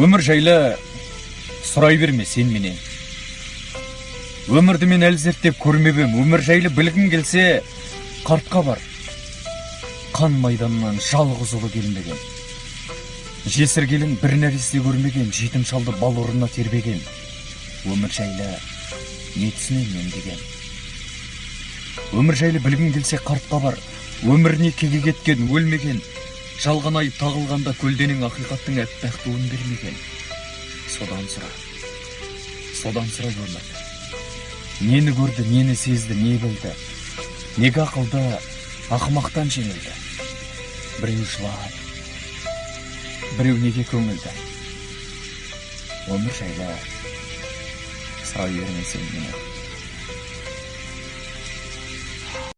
Өмір жайлы сұрай берме сен менен. Өмірді мен әлі зерттеп көрмеп ем. Өмір жайлы білгің келсе, қартқа бар. Қан майданнан жалғыз ұлы келмеген. Жесір келін бір нәресте көрмеген, жетім шалды бал орнына тербеген. Өмір жайлы не түсінем мен деген. Өмір жайлы білгің келсе, қартқа бар. Өміріне кегі кеткен, өлмеген. Жалған айып тағылғанда көлденең ақиқаттың аппақ туын бермеген. Содан сұра. Содан сұра өмірді. Нені көрді, нені сезді, не білді? Неге ақылды ақымақтан жеңілді? Біреу жылап, біреу неге көңілді? Өмір жайлы сұрай берме сен менен.